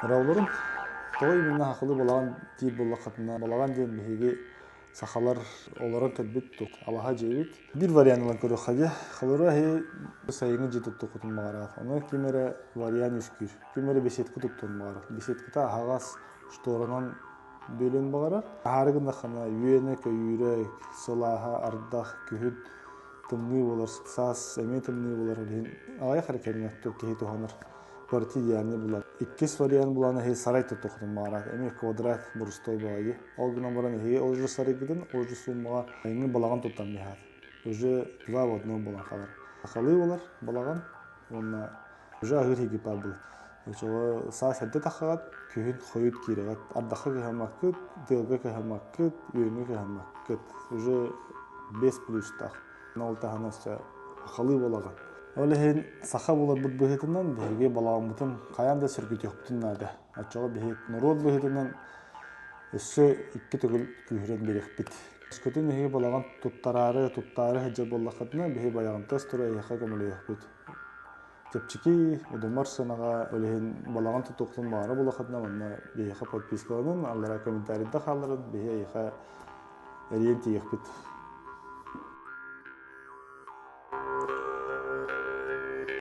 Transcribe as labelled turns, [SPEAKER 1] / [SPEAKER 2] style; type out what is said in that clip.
[SPEAKER 1] Дорооболорун. Тоҕо именно сахалыы балаҕан диир буоллаххытына, балаҕан диэн биһиги сахалар олорон кэлбит алаһа дьиэбит. Биир вариант ылан көрүөххэ дии. Холоруо эһи сайыҥҥы дьиэ туттуоххутун баҕараҕыт. Ону ким эрэ вариант үөскүүр. Ким эрэ беседка туттуон баҕарар. Беседката аһаҕас шторанан бүөлүөн баҕарар. Аһаары гыннаххына үөнэ, көйүүрэ, сылааһа, ардах, күһүн тымныы буолар, саас эмиэ тымныы буолар. Ол иһин аҕыйах эрэ кэмҥэ киһи туһанар. Квартира идеальный булар. Иккис вариант булан эһи сарай туттуоххутун баҕарар. Эмиэ квадрат борустой баҕайы. Ол гынан баран эһиги ол же сарайгытын, ол же суммаҕа эҥин балаҕан туттан биһаат. Уже два в одном буолан хаалар. Сахалыы болар балаҕан уонна уже аһыыр хиги паар булар. Очоҕо саас эрдэ таххаҕат, күһүн хойут киирэҕит. Ардахха кыһаммаккыт, тыалга кыһаммаккыт, үөҥҥэ кыһаммаккыт. Уже без плюстаах. Ол таһынан өссө сахалыы буолаҕын. Ол иһин саха буоларбыт быһыытынан биһиги балаҕаммытын хайаан да сөргүтүөхпүтүн наада. Оччоҕо биһиги норуот быһыытынан өссө икки төгүл күүһүрэн биэриэхпит. Өскөтүн эһиги балаҕан туттараары, туттаары сылдьар буоллаххытына, биһи байаҕантас тура эһиэхэ көмөлөһүөхпүт. Чэпчэки, удумар сыанаҕа, ол иһин балаҕан тутуохтун баҕара буоллаххытына, манна биһиэхэ подпискаланын, аллара комментарийда хаалларын, биһи эһиэхэ эрийэн тиийиэхпит.